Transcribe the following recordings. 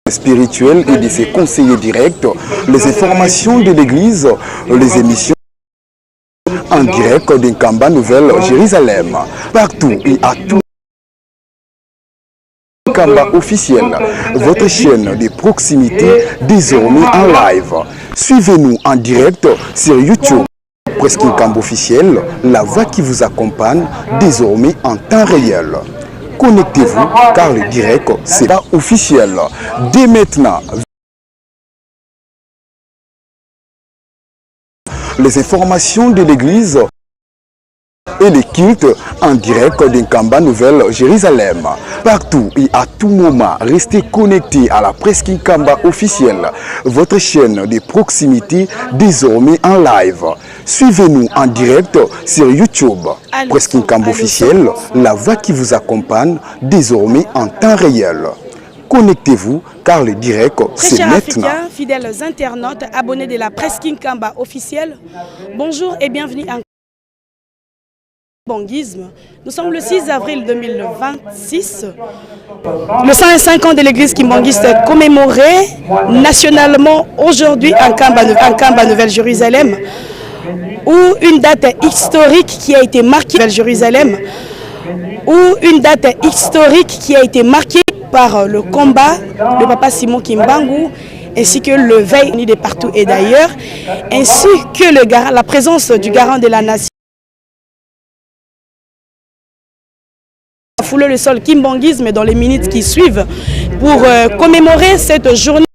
Spirituel et de ses conseillers directs, les informations de l'église, les émissions en direct d'Nkamba Nouvelle Jérusalem. Partout et à tout Nkamba officiel, votre chaîne de proximité désormais en live. Suivez-nous en direct sur YouTube. Presque Nkamba officiel, la voix qui vous accompagne désormais en temps réel. Connectez-vous car le direct, c'est pas officiel. Dès maintenant, les informations de l'église et les cultes en direct d'Nkamba Nouvelle Jérusalem. Partout et à tout moment, restez connectés à la presse Nkamba officielle, votre chaîne de proximité désormais en live. Suivez-nous en direct sur YouTube. Presse Nkamba officielle, la voix qui vous accompagne désormais en temps réel. Connectez-vous car le direct, c'est chers maintenant. Africains, fidèles internautes, abonnés de la presse Kinkamba officielle, bonjour et bienvenue en Banguisme. Nous sommes le 6 avril 2026. Le 105 ans de l'église kimbanguiste commémoré nationalement aujourd'hui en Kamba, Nouvelle-Jérusalem, où une date historique qui a été marquée, Nouvelle-Jérusalem, où une date historique qui a été marquée par le combat de Papa Simon Kimbangu, ainsi que le veille de partout et d'ailleurs, ainsi que le garant, la présence du garant de la nation. Fouler le sol kimbanguisme dans les minutes qui suivent pour commémorer cette journée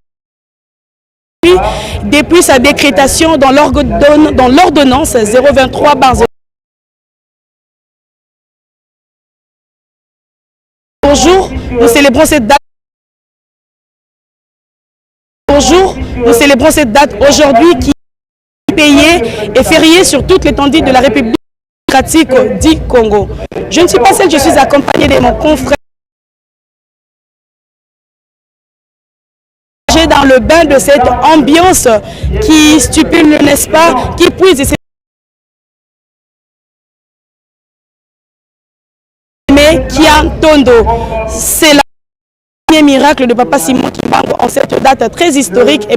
depuis sa décrétation dans l'ordonnance 023 bar Bonjour, nous célébrons cette date. Bonjour, nous célébrons cette date aujourd'hui qui est payée et fériée sur toute l'étendue de la République démocratique du Congo. Je ne suis pas seule, je suis accompagnée de mon confrère. Dans le bain de cette ambiance qui stipule, n'est-ce pas, qui puise mais qui a tondo. C'est le premier miracle de Papa Simon Kimbangu en cette date très historique. Et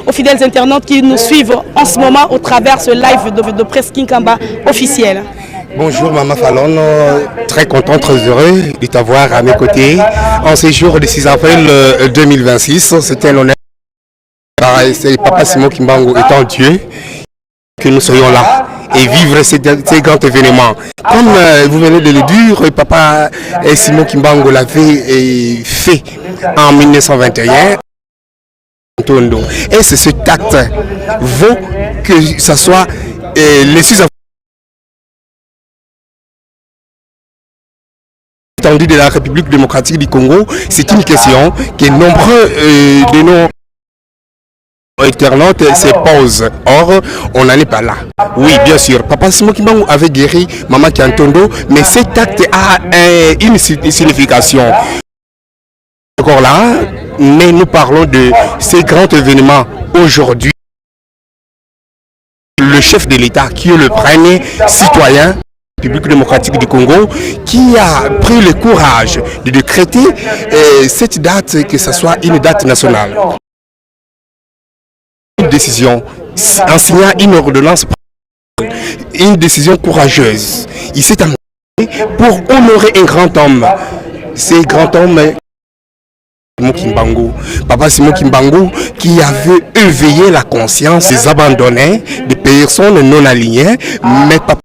aux fidèles internautes qui nous suivent en ce moment au travers ce live de Presse Kinkamba officiel. Bonjour Maman Fallon, très content, très heureux de t'avoir à mes côtés en ce jour du 6 avril 2026. C'était un honneur. C'est Papa Simon Kimbangu étant Dieu que nous soyons là et vivre ces grands événements. Comme vous venez de le dire, Papa Simon Kimbangu l'avait fait en 1921. Et c'est cet acte vaut que ce soit les 6 avril de la République démocratique du Congo, c'est une question que nombreux de nos internautes se posent. Or, on n'en est pas là. Oui, bien sûr, Papa Simon Kimbangu avait guéri Maman Kiantondo, mais cet acte a une signification. Encore là, mais nous parlons de ces grands événements aujourd'hui. Le chef de l'État, qui est le premier citoyen de la République démocratique du Congo, qui a pris le courage de décréter cette date, que ce soit une date nationale. Une décision, en signant une ordonnance, une décision courageuse. Il s'est engagé pour honorer un grand homme. Ce grand homme, Simon Kimbangu, Papa Simon Kimbangu, qui avait éveillé la conscience des abandonnés, des personnes non alignées, mais papa,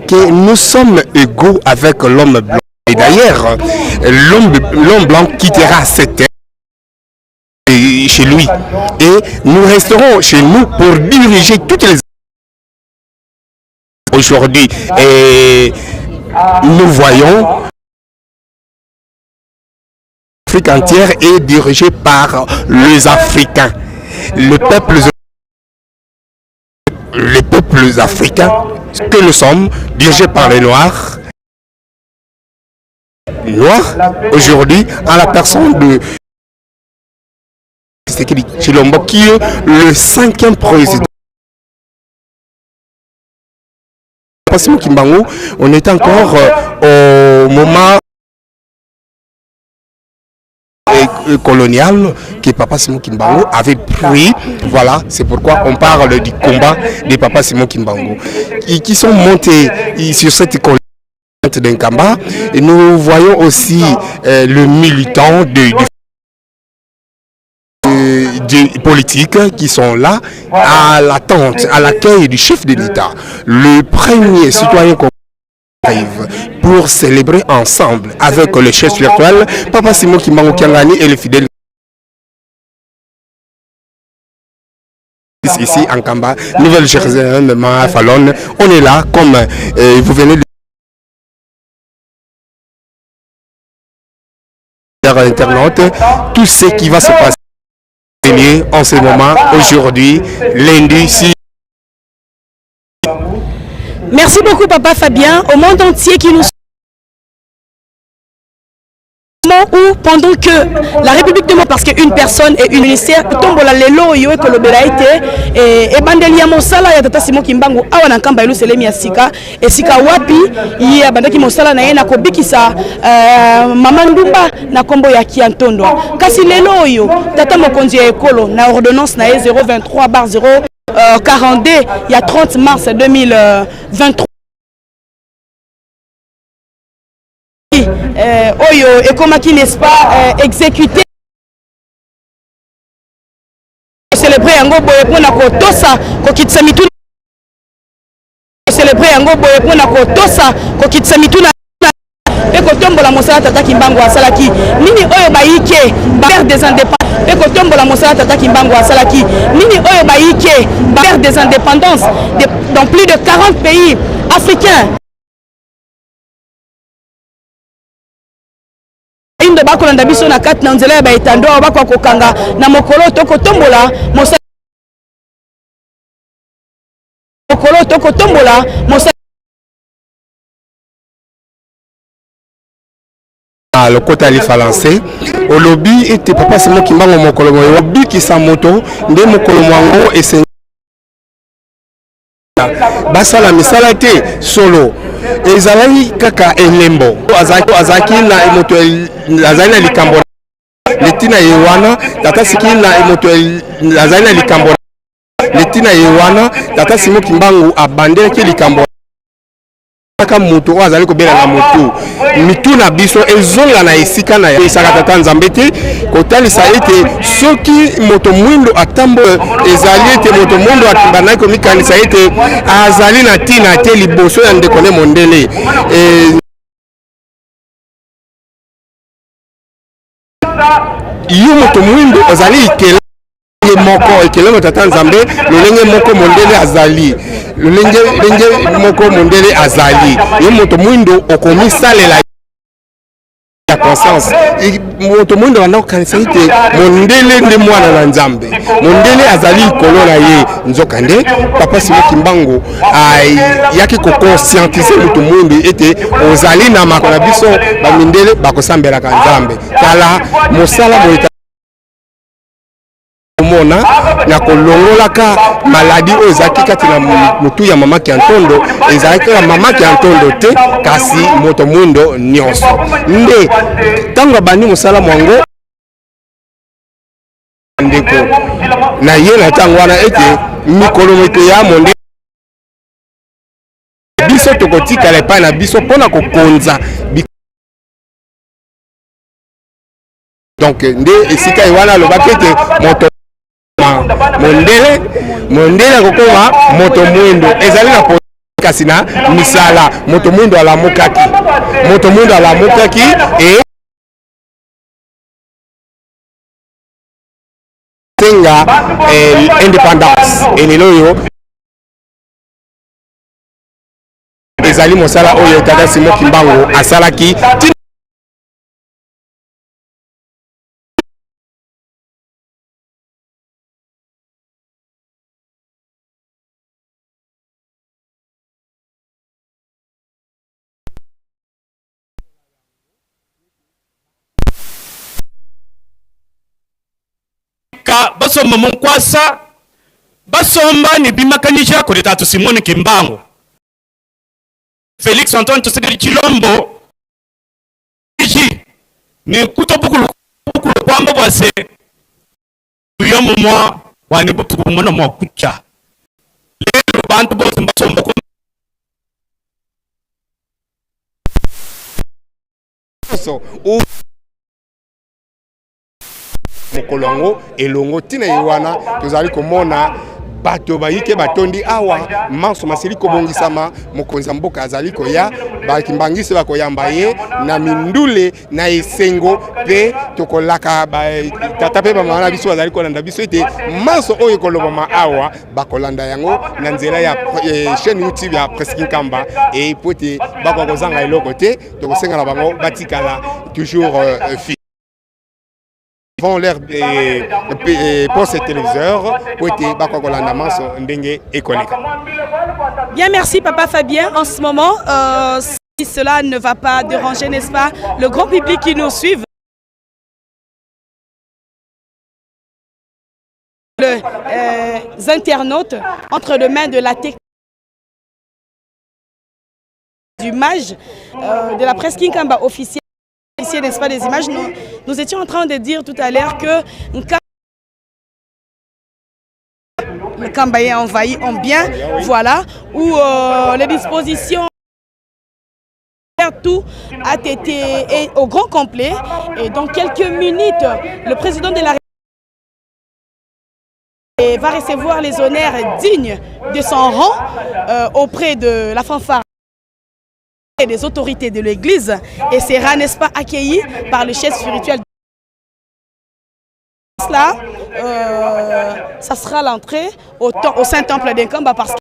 que nous sommes égaux avec l'homme blanc. Et d'ailleurs, l'homme blanc quittera cette terre chez lui. Et nous resterons chez nous pour diriger toutes les... Aujourd'hui, et nous voyons l'Afrique entière est dirigée par les Africains. Le peuple, les peuples africains que nous sommes, dirigés par les Noirs, Noirs, aujourd'hui, en la personne de Tshisekedi Tshilombo, qui est le 5e président. Papa Simon Kimbangu, on est encore au moment colonial que Papa Simon Kimbangu avait pris. Voilà, c'est pourquoi on parle du combat de Papa Simon Kimbangu. Et qui sont montés sur cette colline d'Nkamba. Et nous voyons aussi le militant de politiques qui sont là à l'attente, à l'accueil du chef de l'État, le premier citoyen arrive pour célébrer ensemble avec le chef spirituel, Papa Simon Kimbangu Kiangani et les fidèles ici en Nkamba, Nouvelle-Jérusalem, Falonne. On est là comme vous venez de internautes, tout ce qui va se passer en ce moment, aujourd'hui, lundi 6. Merci beaucoup Papa Fabien, au monde entier qui nous où pendant que la République de parce qu'une personne et une ministère tombola lelo oyo ekolobela ete ebandeli ya mosala ya tata Simon Kimbangu awa na Nkamba Yelusalemi ya sika, esika wapi ye abandaki mosala na ye na kobikisa mama ndumba na nkombo ya Kiantondo. Kasi lelo oyo tata mokonzi ya ekolo na ordonnance na ye 023 bar 0 42 ya 30 mars 2023 oyo ekomaki, n'est-ce pas, exécuté, célébrer yango boye mpona kotosa kokitisa mituna, célébrer yango boye mpona kotosa kokitisa mituna mpe kotombola mosala tata Kimbangu asalaki. Nini oyo bayike père des indépendances mpe kotombola mosala tata Kimbangu asalaki? Nini oyo bayike père des indépendances dans plus de 40 pays africains indo bakolanda biso na kati na nzela ya baetando awa, bakoka kokanga na mokolo tokotombola mosala, mokolo tokotombola mosala? Lokota ya lifalanse olobi ete Papa Simon Kimbangu mokolo moyo obikisa moto nde mokolo mwango esengeli basala misala te. Solo ezalaki kaka elembo, azalaki na moto, azali na likambo letina ye wana. Tata siki na moto azali na likambo letina ye wana. Tata Simon Kimbangu abandelaki likambo kaka moto oyo azali kobela na motu. Mitu na biso ezonga na esika na esaka tata Nzambe te, kotalisa ete soki moto mwindo atambo, ezali ete moto mwindo abandaki komikanisa ete azali na ntina te liboso ya ndeko ne mondele. Yo moto mwindo ozali ikela moko, ekelemo tata Nzambe, lolenge moko mondele azali, lolenge moko mondele azali. Yo moto mwindo okomisalela ya conscience. Moto mwindo banda kokanisa ete mondele nde mwana na Nzambe, mondele azali likolo na ye. Nzokande Papa Simon Kimbangu ayaki koconscientiser moto mwindo ete ozali na mako na biso bamindele bakosambelaka Nzambe. Tala mosala boye omona na kolongolaka maladi oyo ezalaki kati na motu ya mama Kiantondo. Ezalaki kaka mama Kiantondo te, kasi moto mwindo nyonso. Nde ntango abandi mosala mwango, ndeko na ye na ntango wana, ete mikolo mikoya monde biso tokotikala epai na biso mpona kokonza. Donc nde esika ye wana alobaki ete moto mondele, mondele akokoma moto mwindo. Ezali na kasi na misala moto mwindo alamukaki, moto mwindo alamukaki e senga indépendance. Elelo oyo ezali mosala oyo tata Simon Kimbangu asalaki. Ka basomba mu nkuasa, basomba ne bimakanija kudi Tatu Simone Kimbangu. Felix Antoine Tshisekedi Tshilombo ne kuta bukulu bukulu kwamba bua se tuya mumua wani butuku bumona mua kucha lelo bantu bose mbasomba ku Mokolo yango elongo ntina ye wana tozali komona bato bayike batondi awa, manso masili kobongisama. Mokonzi ya mboka azali koya, bakimbangisi bakoyamba ye na mindule na esengo, mpe tokolaka tata mpe bamama na biso bazali kolanda biso ete manso oyo ekolobama awa bakolanda yango na nzela ya eh, chaîne YouTube ya Presse Kinkamba, e po ete bakoka kozanga eloko te. Tokosenga na bango batikala toujours euh, devant leur eh, eh, poste téléviseur po ete bakoka kolanda manso ndenge ekoleka. Bien, merci papa Fabien. En ce moment, euh, si cela ne va pas déranger, n'est-ce pas, le grand public qui nous suit, les euh, internautes entre les mains de la technique du mage euh, de la presse Kinkamba officielle, n'est-ce pas, des images. Nous, nous étions en train de dire tout à l'heure que Nkamba est envahi en bien, voilà, où euh, les dispositions tout a été et au grand complet. Et dans quelques minutes, le président de la République va recevoir les honneurs dignes de son rang euh, auprès de la fanfare et des autorités de l'église et sera, n'est-ce pas, accueilli par le chef spirituel. Cela, euh, ça sera l'entrée au, au Saint-Temple d'Nkamba parce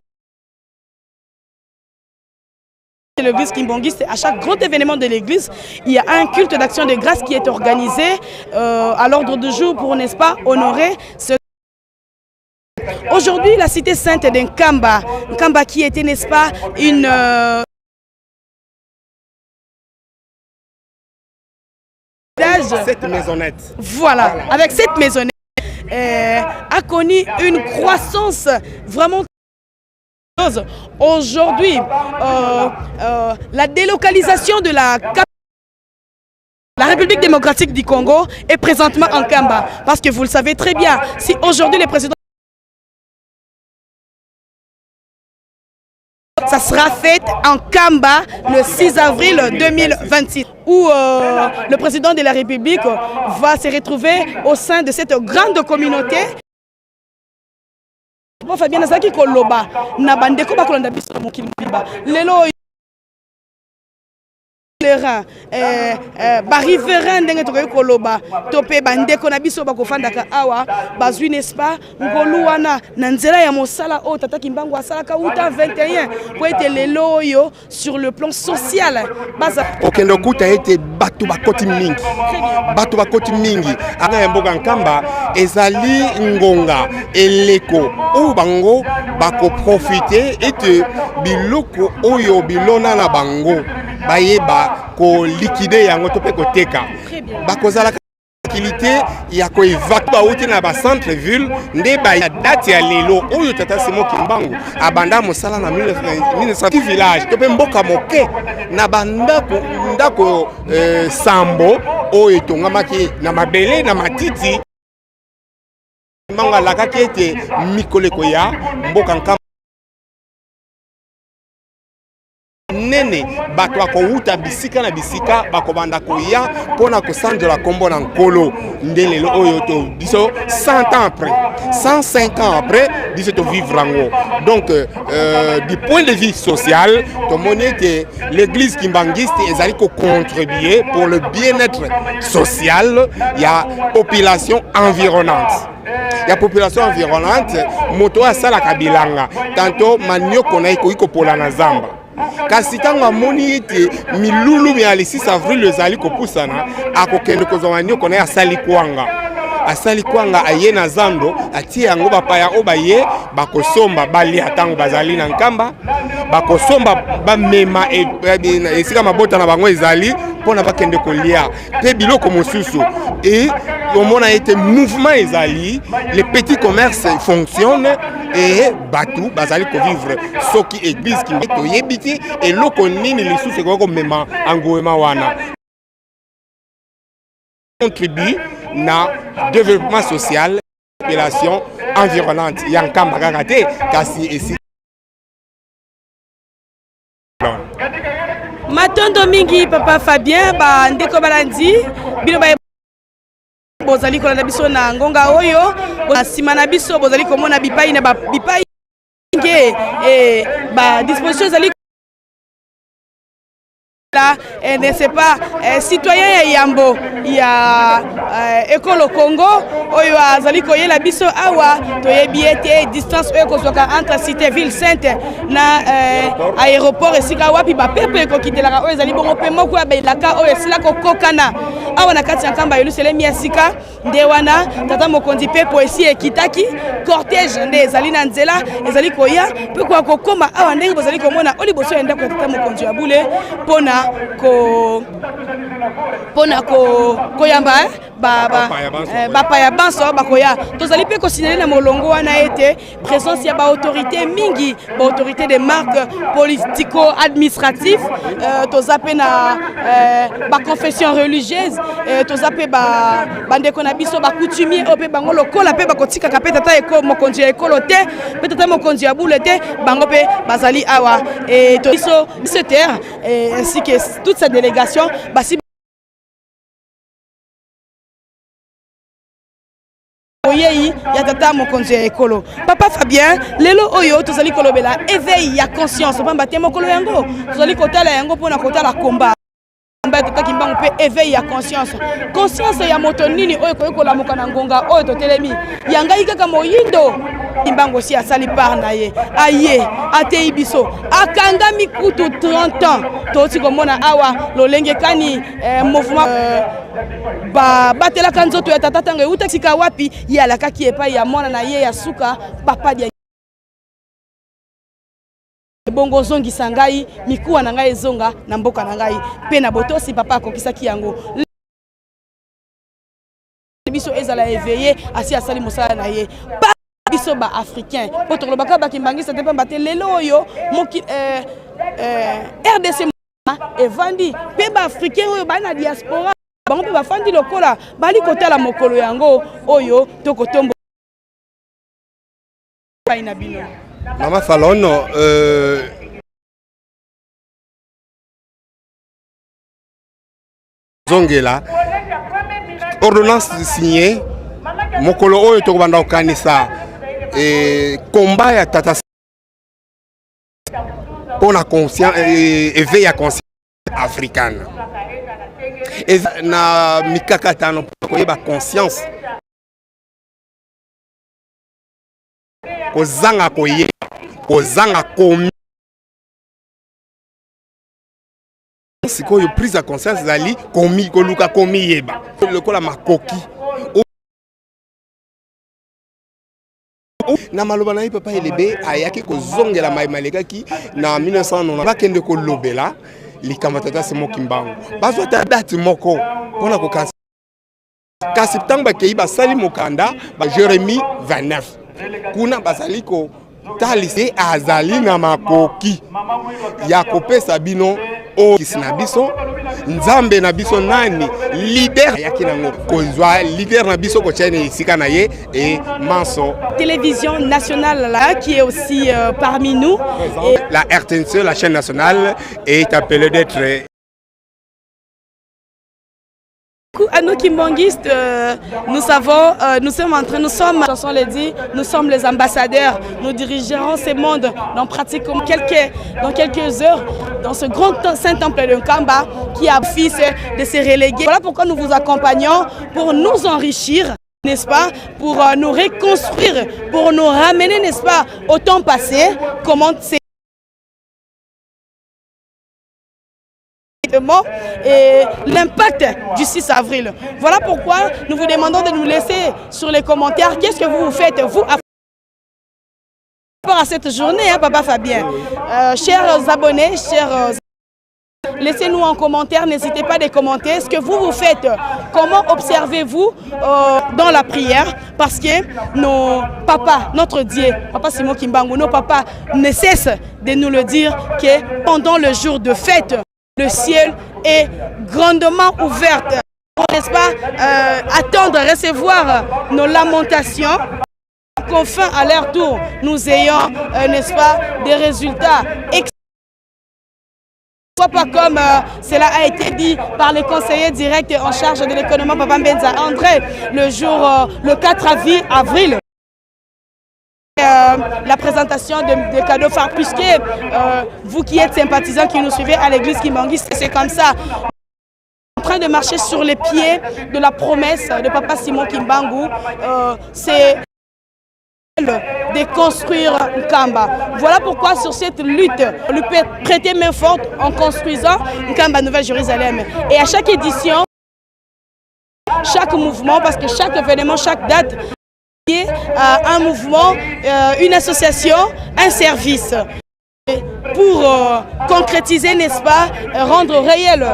que l'église Kimbanguiste, à chaque grand événement de l'église, il y a un culte d'action de grâce qui est organisé euh, à l'ordre du jour pour, n'est-ce pas, honorer ce. Aujourd'hui, la cité sainte de Nkamba, Nkamba qui était, n'est-ce pas, une... Euh, cette maisonnette. Voilà, voilà. Avec cette maisonnette, euh, a connu une croissance vraiment. Aujourd'hui, euh, euh, la délocalisation de la la République démocratique du Congo est présentement en Kamba. Parce que vous le savez très bien, si aujourd'hui le président... Ça sera fait en Kamba le 6 avril 2026, où euh, le président de la République va se retrouver au sein de cette grande communauté. Papa Fabien nazalaki koloba na bandeko bakolanda biso na mokili mobimba lelo oyo pèlerin eh, eh, bariverain ndenge tokoki koloba to mpe bandeko na biso bakofandaka awa bazwi n'est-ce pas ngolu wana na nzela ya mosala oyo tata Kimbangu asalaka uta 21 mpo ete lelo oyo sur le plan social baza okende okuta ete bato bakoti mingi, bato bakoti mingi anga ya mboka Nkamba. Ezali ngonga eleko oyo bango bakoprofite ete biloko oyo bilona na bango bayeba koliquider yango to mpe koteka. Bakozala tranquillité ya koévacuer bauti na bacentre ville nde ba date ya lelo oyo tata Simon Kimbangu abanda mosala na 1900 village to mpe mboka moke na bandako ndako eh, sambo oyo etongamaki na mabele na matiti. Kimbangu alakaki ete mikolo ekoya mboka Nkamba nene, bato bakowuta bisika na bisika, bakobanda koya mpona kosanjola nkombo na Nkolo. Nde lelo oyo to biso 100 ans après, 105 ans après, biso tovivre yango. Donc euh, du point de vue social, tomoni ete l'église kimbanguiste ezali kocontribuer pour le bien-être social ya population environnante, ya population environnante. Moto oyo asalaka bilanga, tanto manioko na ye ekoki kopola na zamba, kasi ntango amoni ete milulu ya le 6 avril ezali kopusana, akokende kozwa manioko na ye, asali kwanga, asali kwanga, aye na zando, atie yango. Bapaya oyo baye bakosomba, balia ntango bazali na Nkamba, bakosomba, bamema esika mabota na bango ezali mpona bakende kolia mpe biloko mosusu. E omona ete mouvement ezali, les petits commerces fonctionnent. E bato bazali kovivre soki église kimbe toyebi te eloko nini lisusu ekoki komema engouement wana contribue na développement social population environnante ya Nkamba kaka te, kasi esi. Matondo mingi, papa Fabien. Bandeko balandi bino ba bozali kolanda biso na ngonga oyo, na nsima na biso bozali komona bipai na bipai nge e badisposition ezali la, n'est-ce pas, citoyen ya yambo ya ekolo Congo oyo azali koyela biso awa. Toyebi ete distance oyo ekozwaka entre cité ville sainte na aéroport, esika wapi bapepe ekokitelaka, oyo ezali bongo mpe moko ya baelaka oyo esila kokokana awa na kati ya Nkamba Yelusalemi ya sika. Nde wana tata mokonzi mpepo esi ekitaki, cortège nde ezali na nzela, ezali koya mpe koya kokóma awa ndenge bozali komona o liboso ya ndako ya tata mokonzi ya bule mpona koyamba bapaya banso bakoya. Tozali mpe kosignaler na molongo wana ete présence ya baautorité mingi, baautorité de marque politico-administratif, toza mpe na baconfession religieuse, toza mpe bandeko na biso bacoutumier oyo mpe bango lokola mpe bakotikaka mpe tata mokonzi ya ekolo te mpe tata mokonzi ya bule te. Bango mpe bazali awa. E biso biso terre ainsi que toute sa délégation basi boyei ya tata mokonzi ya ekolo. Papa Fabien, lelo oyo tozali kolobela éveil ya conscience, pamba te mokolo yango tozali kotala yango mpona kotala komba ya tata Kimbangu mpe éveil ya conscience. Conscience ya moto nini oyo ekoki kolamuka na ngonga oyo totelemi? Ya ngai kaka moyindo Kimbangu osi asali part na ye, aye ateyi biso, akangami kutu 30 ans. Touti komona awa lolenge kani mouvement babatelaka nzoto ya tata ntango euta sika wapi ye alakaki epai ya mwana na ye ya suka, papa dia bongo ozongisa ngai mikuwa na ngai, ezonga na mboka na ngai. Mpe na botosi papa akokisaki yango. Biso ezala éveillé, asi asali mosala na ye. Pa biso baafricain, mpo tokolobaka bakimbangisa te, pamba te lelo oyo moki RDC evandi mpe baafricain oyo bali na diaspora, bango mpe bafandi lokola bali kotala mokolo yango oyo tokotombo epai na bino. Mama Falon, zongela ordonnance signée mokolo oyo tokobanda kokanisa combat ya tata mpona éveil ya conscience africaine. Na mikakatano mpona koyeba conscience, kozanga koyeba, kozanga komi. Sikoyo prise ya conscience ezali komi koluka komiyeba lokola makoki. Na maloba na ye, papa Elebe ayaki kozongela mai malekaki na 1990, bakende kolobela likambo tata Simon Kimbangu, bazwa ata date moko mpona kokanisa. Kasi ntango bakei, basali mokanda ba Jérémie 29, kuna bazali kotalisa ye azali na makoki ya kopesa bino okisi na biso Nzambe na biso nani leader ayaki nango kozwa leader na biso kotia na esika na ye e manso. Télévision nationale là, qui est aussi parmi nous. Et la RTNC, la chaîne nationale, est appelée d'être À nous kimbanguistes, nous savons, nous sommes en train, nous sommes, chanson le dit, nous sommes les ambassadeurs, nous dirigerons ce monde dans pratiquement dans quelques heures, dans ce grand saint temple de Nkamba qui a fils de se reléguer. Voilà pourquoi nous vous accompagnons pour nous enrichir, n'est-ce pas, pour nous reconstruire, pour nous ramener, n'est-ce pas, au temps passé, comment c'est et l'impact du 6 avril. Voilà pourquoi nous vous demandons de nous laisser sur les commentaires qu'est-ce que vous vous faites, vous, à rapport à cette journée, hein, Papa Fabien. Chers abonnés, chers Laissez-nous en commentaire, n'hésitez pas de commenter ce que vous vous faites. Comment observez-vous euh, dans la prière Parce que nos papas, notre Dieu, Papa Simon Kimbangu, nos papas ne cessent de nous le dire que pendant le jour de fête, le ciel est grandement ouvert. N'est-ce pas euh, attendre, recevoir nos lamentations qu'enfin à leur tour nous ayons, euh, n'est-ce pas, des résultats soit pas comme euh, cela a été dit par les conseillers directs en charge de l'économie Papa Mbenza André le jour euh, le 4 avril. Euh, la présentation de, de cadeaux phares, puisque euh, vous qui êtes sympathisants, qui nous suivez à l'église Kimbanguiste, c'est comme ça. En train de marcher sur les pieds de la promesse de Papa Simon Kimbangu, euh, c'est de construire Nkamba. Voilà pourquoi sur cette lutte, lui peut prêter main forte en construisant Nkamba Nouvelle-Jérusalem. Et à chaque édition, chaque mouvement, parce que chaque événement, chaque date, à un mouvement, euh, une association, un service. Pour euh, concrétiser, n'est-ce pas, rendre réel.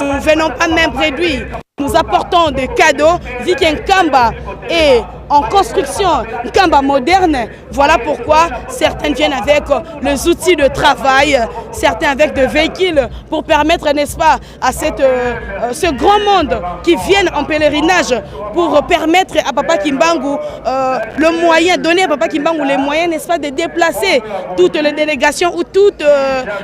Nous ne venons pas même réduit. Nous apportons des cadeaux, vu qu'un Kamba est en construction, un Kamba moderne. Voilà pourquoi certains viennent avec les outils de travail, certains avec des véhicules pour permettre, n'est-ce pas, à cette, euh, euh, ce grand monde qui vienne en pèlerinage pour permettre à Papa Kimbangu euh, le moyen, donner à Papa Kimbangu les moyens, n'est-ce pas, de déplacer toutes les délégations ou toutes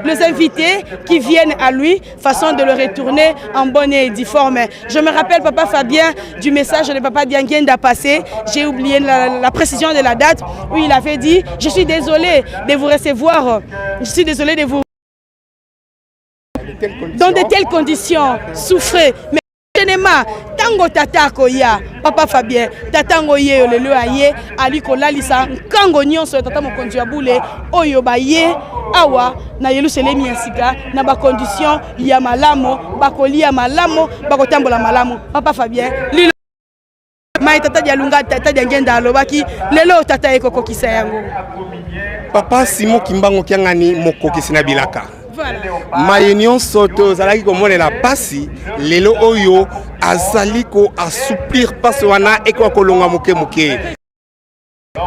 les invités qui viennent à lui, façon de le retourner en bonne et due forme. Je me rappelle, Papa Fabien, du message de Papa Diangienda passé, j'ai oublié la, la précision de la date, où il avait dit, je suis désolé de vous recevoir, je suis désolé de vous dans de telles conditions, souffrez. Mais tenema ntango tata akoya papa fabien tata yango ye oyo lelo aye ali kolalisa nkango nyonso ya tata mokonzi ya bule oyo baye awa na yelusalemi ya sika na bakondition ya malamu bakolia malamu bakotambola malamu papa fabien lilo mai tata dialunga tata diangenda alobaki lelo tata ekokokisa yango papa simon kimbangu kiangani mokokisi na bilaka voilà. maye nyonso tozalaki komonela mpasi lelo oyo azali ko assouplir mpasi wana ekoka kolonga moke moke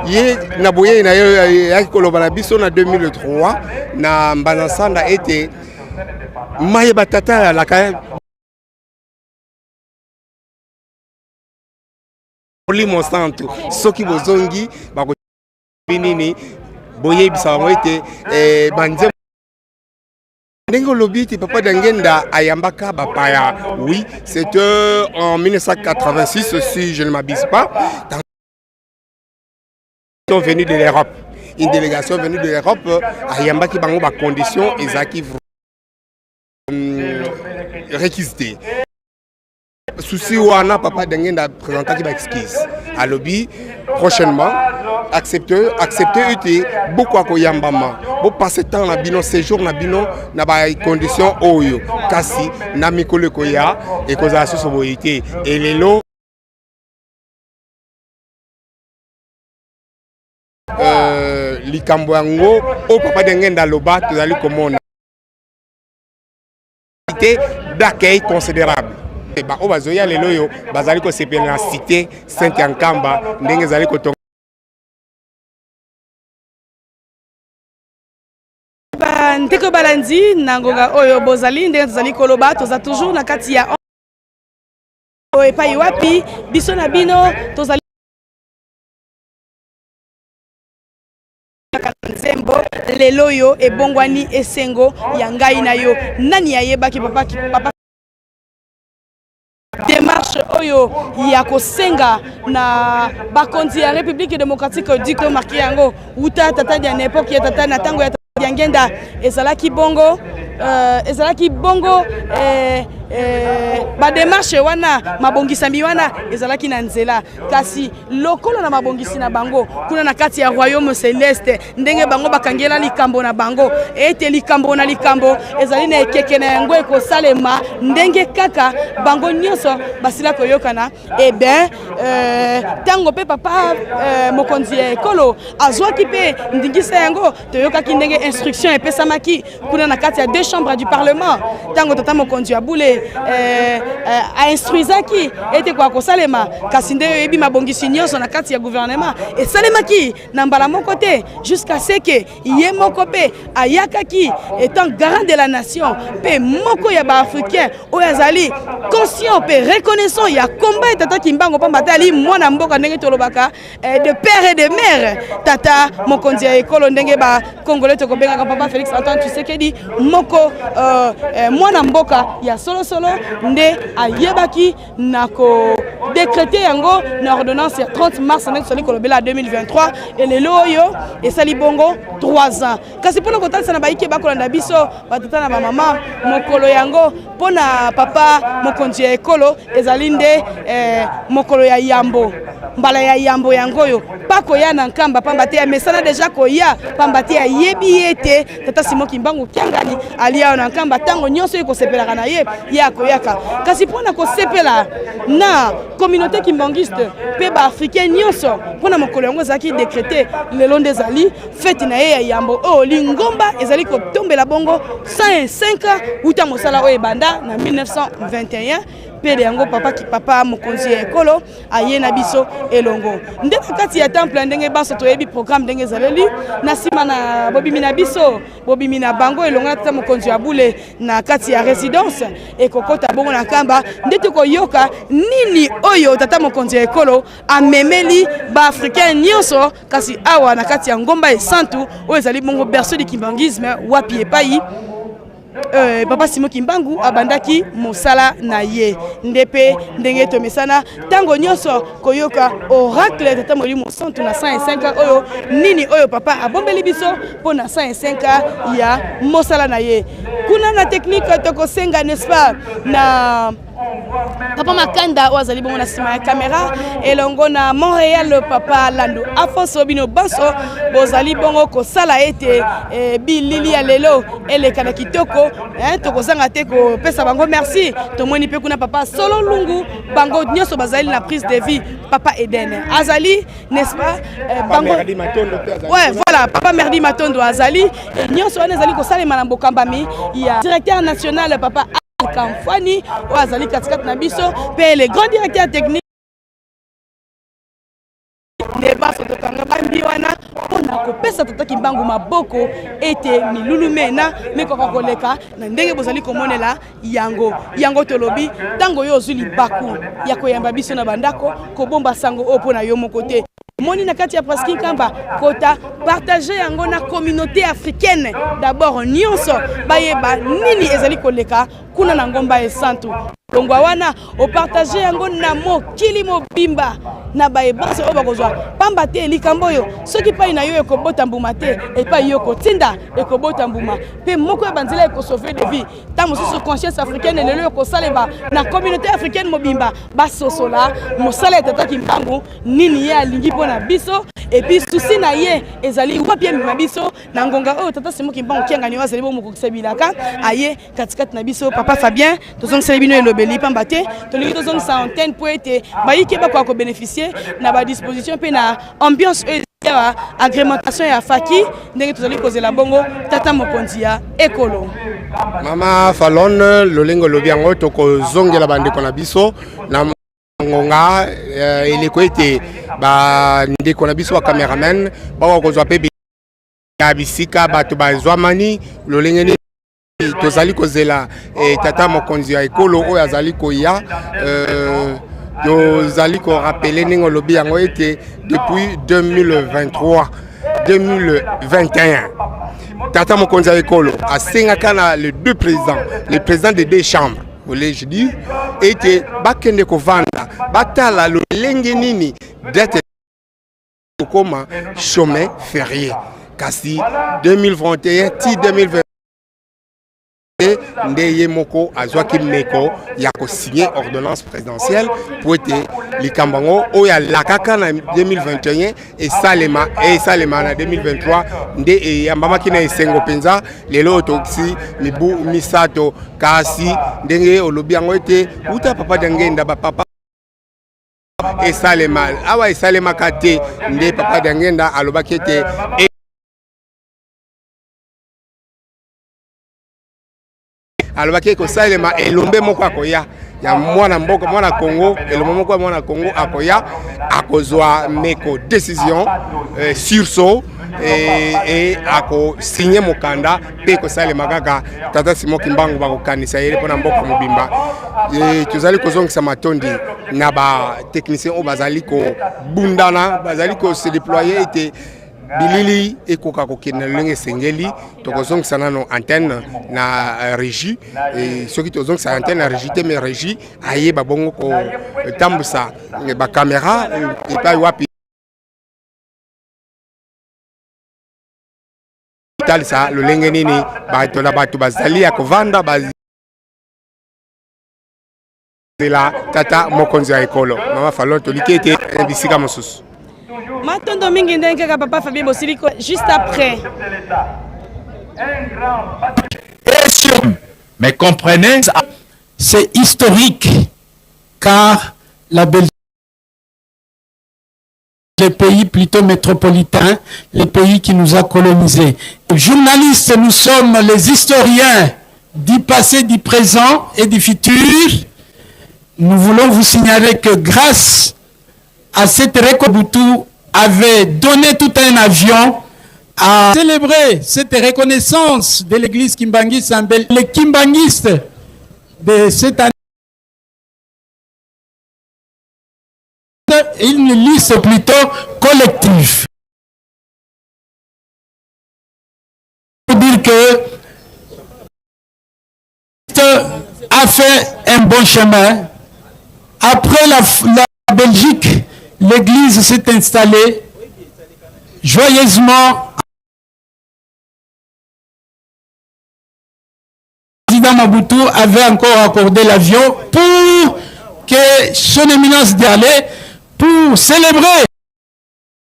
ye na boyei na ye ayaki koloba na biso na 2003 na mbanza nsanda ete maye batata yalaka Molimo Santu soki bozongi bako nini boyebisa bango ete eh, banzembo ndenge olobi ete papa Dangenda ayambaka bapaya oui c'était en 1986 si je ne m'abuse pas sont venus de l'Europe une délégation venue de l'Europe ayambaki bango bacondition ezalaki réquisité Souci wana papa Dengenda présentaki ba excuse. Alobi prochainement accepte accepte ete boko akoyambama bo passer temps na bino séjour na bino na ba conditions oyo kasi na mikolo ekoya ekozala susu boye te elelo euh, likambo yango oyo papa Dengenda aloba tozali komona Cité d'accueil considérable. Ba oyo bazoya lelo oyo bazali kosepela na cité Sainte ya Nkamba ndenge ezali kotonga. Bandeko balandi na ngonga oyo bozali ndenge tozali koloba toza toujours na kati ya epai wapi biso na bino tozali nzembo lelo oyo ebongwani esengo ya ngai na yo nani ayebaki papa, papa démarche oyo ya kosenga na bakonzi ya république démocratique du Congo marqué yango wuta tata dia na époque ya tata na ntango ya tata Diangenda ezalaki bongo euh, ezalaki bongo euh, Bademarche wana, mabongisami wana ezalaki na nzela, kasi lokolo na mabongisi na bango kuna na kati ya royaume céleste, ndenge bango bakangela likambo na bango ete likambo na likambo ezali na ekeke na yango, ekosalema ndenge kaka bango nyonso basila koyokana. Eh bien, ntango mpe papa mokonzi ya ekolo azwaki mpe ndingisa yango, toyokaki ndenge instruction epesamaki kuna na kati ya deux chambres du parlement. Ntango tata mokonzi ya bule ainstruisaki ete kwa kosalema, kasi nde oyebi, mabongisi nyonso na kati ya gouvernement esalemaki na mbala moko te, jusqu'à ce que ye moko mpe ayakaki étant garant de la nation, mpe moko ya baafricain oyo azali conscient mpe reconnaissant ya combat ya tata Kimbango, pamba te ali mwana mboka, ndenge tolobaka, de père et de mère. Tata mokonzi ya ekolo, ndenge bacongolais tokobengaka papa Félix Antoine Tshisekedi, moko mwana mboka ya solosolo, nde ayebaki na kodécréter yango na ordonnance ya 30 mars, ndenge tozali kolobela, 2023. Elelo oyo esali bongo 3 ans. Kasi mpona kotalisa na bayike bakolanda biso, batata na bamama, mokolo yango mpona papa mokonzi ya ekolo ezali nde mokolo ya yambo, mbala ya yambo yango oyo pa koya na Nkamba, pamba te amesana déjà koya, pamba te ayebi ete tata Simon Kimbangu Kiangani ali awa na Nkamba. Ntango nyonso ekosepelaka na ye, ye akoyaka. Kasi mpona kosepela na communauté kimbanguiste mpe baafricain nyonso mpona mokolo yango ezalaki décrété, lelo nde ezali fête na ye ya yambo oyo lingomba ezali kotombela bongo 105 uta mosala oyo ebanda na 1921. Mpe yango papa mokonzi ya ekolo aye na biso elongo nde na kati ya temple. Ndenge banso toyebi programme ndenge ezaleli, na nsima na bobimi na biso, bobimi na bango elongo na tata mokonzi ya bule na kati ya résidence, ekokota bongo na Nkamba, nde tokoyoka nini oyo tata mokonzi ya ekolo amemeli baafricain nyonso. Kasi awa na kati ya ngomba esantu oyo ezali bongo berceau du kimbanguisme, wapi epai papa Simon Kimbangu abandaki mosala na ye, nde mpe ndenge tomesana ntango nyonso koyoka oracle tata Molimo Santu na 105 oyo, nini oyo papa abombeli biso mpo na 105 ya mosala na ye. Kuna na technique, tokosenga, n'est-ce pas, na papa Makanda oyo azali bongo na nsima ya caméra, elongo na Montréal papa Landu Afonso. Bino banso bozali bongo kosala ete bilili ya lelo eleka na kitoko, tokozanga te kopesa bango merci. Tomoni mpe kuna papa Solo Lungu, bango nyonso bazali na prise de vue. Papa Eden azali, n'est-ce pas, bango, ouais, voilà, papa Merdi Matondo azali. Nyonso wana ezali kosalema na bokambami ya directeur national papa Kamfani oyo azali katikati na biso, mpe le grand directeur technique. Nde baso tokanga bambi wana mpona kopesa tata Kimbangu maboko ete milulu mena mekoka koleka na ndenge bozali komonela yango. Yango tolobi, ntango oyo ozwi libaku ya koyamba biso na bandako, kobomba sango oyo mpo na yo moko te. Moni na kati ya Presqu'île Nkamba, kota partage yango na communauté africaine d'abord nyonso, bayeba nini ezali koleka kuna na ngomba esantu. Longwa wana, opartage yango na mokili mobimba, na bayebanso oyo bakozwa, pamba te likambo oyo soki epai na yo ekobota mbuma te, epai yo kotinda ekobota mbuma. Mpe moko ya banzela ekosauve de vie, ntango mosusu conscience africaine lelo ekosalema na communauté africaine mobimba, basosola mosala ya tata Kimbangu, nini ye alingi mpo na biso, et puis souci na ye ezali wapi amema biso na ngonga oyo. Tata Simon Kimbangu Kiangani oyo azali bomokokisa bilaka aye katikati na biso. Papa Fabien, tozongiseli bino elobeli, pamba te tolingi tozongisa antenne mpo ete bayike bakoka kobénéficie na badisposition mpe na ambiance oyo ya agrémentation ya faki, ndenge tozali kozela bongo tata mokonzi ya ekolo. Mama Falon, lolenge olobi yango, tokozongela bandeko na biso na ngonga eleko ete bandeko na biso bacameraman bakoka kozwa mpe ya bisika bato bazwamani, lolenge nini tozali kozela tata mokonzi ya ekolo oyo azali koya. Tozali korappeler, ndenge olobi yango, ete depuis 2023, 2021, tata mokonzi ya ekolo asengaka na les deux présidents, le président des deux chambres, voulais-je dire, ete bakende kovanda, batala lolenge nini date kokoma chemin férié. Kasi 2021 ti 2020, Nde ye moko azwaki meko ya kosigne ordonnance présidentielle po ete likambo yango oyo alakaka na 2021 esalema, esalema na 2023. Nde eyambamaki na esengo mpenza. Lelo oyo tokisi mibu 3. Kasi ndenge olobi yango ete uta Papa Diangenda, bapapa esalema awa esalemaka te. Nde Papa Diangenda alobaki ete alobaki ekosalema, elombe moko akoya ya mwana mboka, mwana Congo, elombe moko ya mwana Congo akoya, akozwa meko décision sursaut e akosinye mokanda mpe ekosalema kaka. Tata Simon Kimbangu bakokanisa ye mpona mboka mobimba. Tozali kozongisa matondi na batechnicien oyo bazali kobundana, bazali kose déployer ete bilili ekoka kokende na lolenge esengeli. Tokozongisa nano antenne na régie. Soki tozongisa antenne na régie te, mais régie ayeba bongo kotambusa bacaméra epai wapi talisa lolenge nini bato na bato bazali ya kovanda bazela tata mokonzi ya ekolo. Mama Falon, toliki ete bisika mosusu. Matondo mingi ndenge kaka papa Fabien Bosiliko juste après. Mais comprenez, c'est historique car la Belgique, les pays plutôt métropolitains, les pays qui nous a colonisés. Journalistes, nous sommes les historiens du passé, du présent et du futur. Nous voulons vous signaler que grâce à cette Mobutu avait donné tout un avion à célébrer cette reconnaissance de l'église kimbanguiste, les kimbanguistes de cette année, une liste plutôt collective. Pour dire que a fait un bon chemin. Après la Belgique, l'église s'est installée joyeusement. Le président Mobutu avait encore accordé l'avion pour que son éminence d'y aller pour célébrer la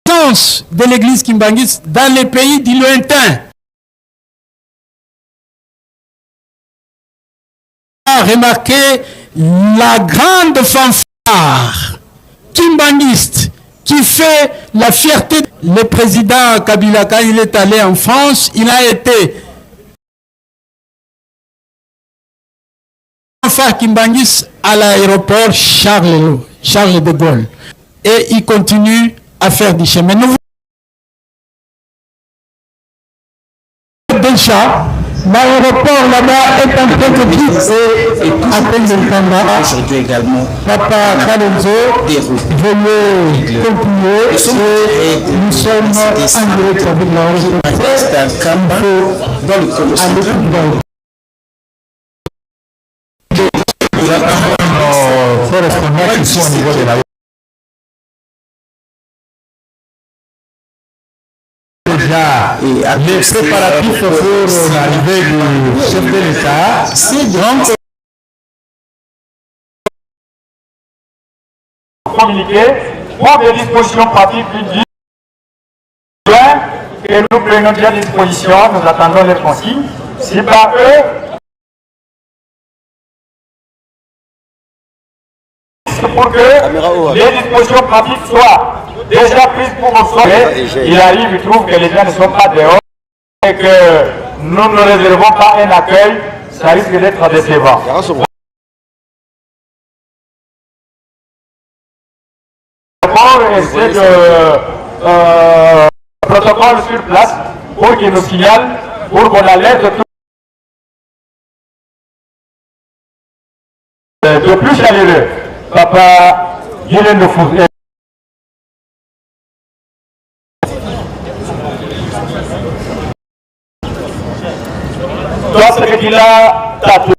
présence de l'église kimbanguiste dans les pays du lointain. A remarqué la grande fanfare kimbanguiste qui fait la fierté. Le président Kabila, quand il est allé en France, il a été fanfare kimbanguiste à l'aéroport Charles de Gaulle. Et il continue à faire du chemin. Nous déjà, l'aéroport là-bas est en train de et à peine de Nkamba. Aujourd'hui également, Papa Kalenzo, veuillez continuer et nous sommes en direct avec l'aéroport Nkamba dans le Congo central. Nos correspondants qui sont au niveau de la déjà les préparatifs pour l'arrivée du chef de l'État. Ces grandes communiqué pour des dispositions pratiques dit que nous prenons déjà des dispositions, nous attendons les consignes. Si par eux, pour que les dispositions pratiques soient déjà prises pour nous. Il arrive, il trouve que les gens ne sont pas dehors et que nous ne réservons pas un accueil, ça risque d'être décevant. Et de protocole sur place pour qu'il nous signale, pour qu'on alerte tout. De plus chaleureux, Papa Guylaine de Fou. Toi, ce qu'il a tatoué.